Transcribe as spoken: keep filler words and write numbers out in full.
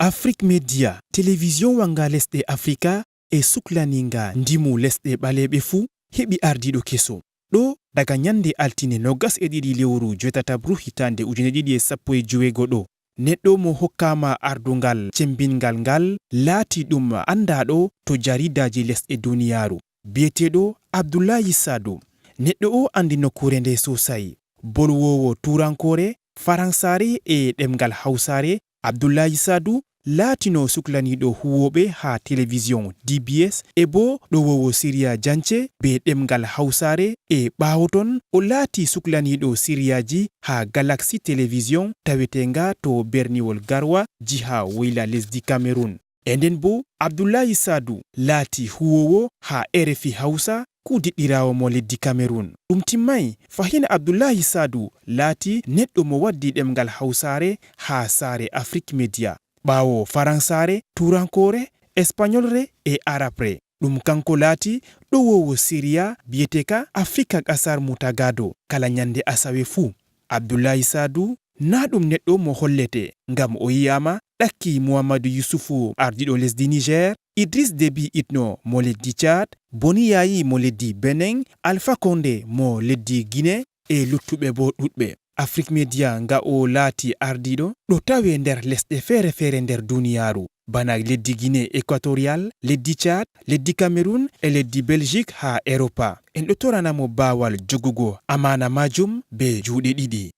Afrik Media, telewisiyoŋ wannga lesɗe Afrika e suklaniiŋga ndimu lesɗe ɓaleeɓe fuu, heɓi ardiiɗo keso. Ɗo, daga nyannde altine noogas e ɗiɗi lewru joweetataɓru hitaande ujine ɗiɗi e sappo e joweego ɗo, neɗɗo mo hokkaama ardugal cembinngal ngal laati ɗum anndaaɗo to jariidaaji lesɗe duniyaaru, biyeteeɗo Abdullahi Sadu. Neɗɗo o anndi nokkuure nde soosay. Bolwoowo tuurankoore, faransaare e ɗemngal hawsaare, Abdullahi Sadu laatino suklaniiɗo huwooɓe haa telewisiyoŋ D B S e boo ɗowoowo siriya jance bee ɗemngal hawsaare e ɓaawo ton o laati suklaniiɗo siriyaaji haa Galaxy Telewisiyoŋ taweteeŋga to berniwol Garwa, jiha woyla lesdi Kamerun. E nden boo, Abdullahi Sadu laati huwoowo haa R F I Hawsa, kuudiɗɗiraawo mo leddi Kamerun. Ɗum timmaay, fahin Abdullahi Sadu laati neɗɗo mo waddi ɗemngal hawsaare haa saare Afrik Media, ɓaawo faransaare, tuurankoore, espaɲolre e arabre. Ɗum kanko laati ɗowoowo siriya biyeteeka Afrika Kasar Mutagado kala nyannde asawe fuu. Abdullahi Sadu, naa ɗum neɗɗo mo hollete, ngam o yi'aama ɗakki Muhammadu Yusufu, ardiiɗo lesdi Nijeer, Idris Debi Itno mo leddi Caad, Boni Yayi mo leddi Beneŋ, Alfa Konde mo leddi Gine, e luttuɓe boo ɗuuɗɓe. Afrik Media nga o laati ardiiɗo ɗo tawee nder lesɗe feere-feere nder duniyaaru, bana leddi Gine Ekwatoriyal, leddi Caad, leddi Kamerun e leddi Beljik haa Eropa. En ɗo torana mo baawal jogugo amaana maajum bee juuɗe ɗiɗi.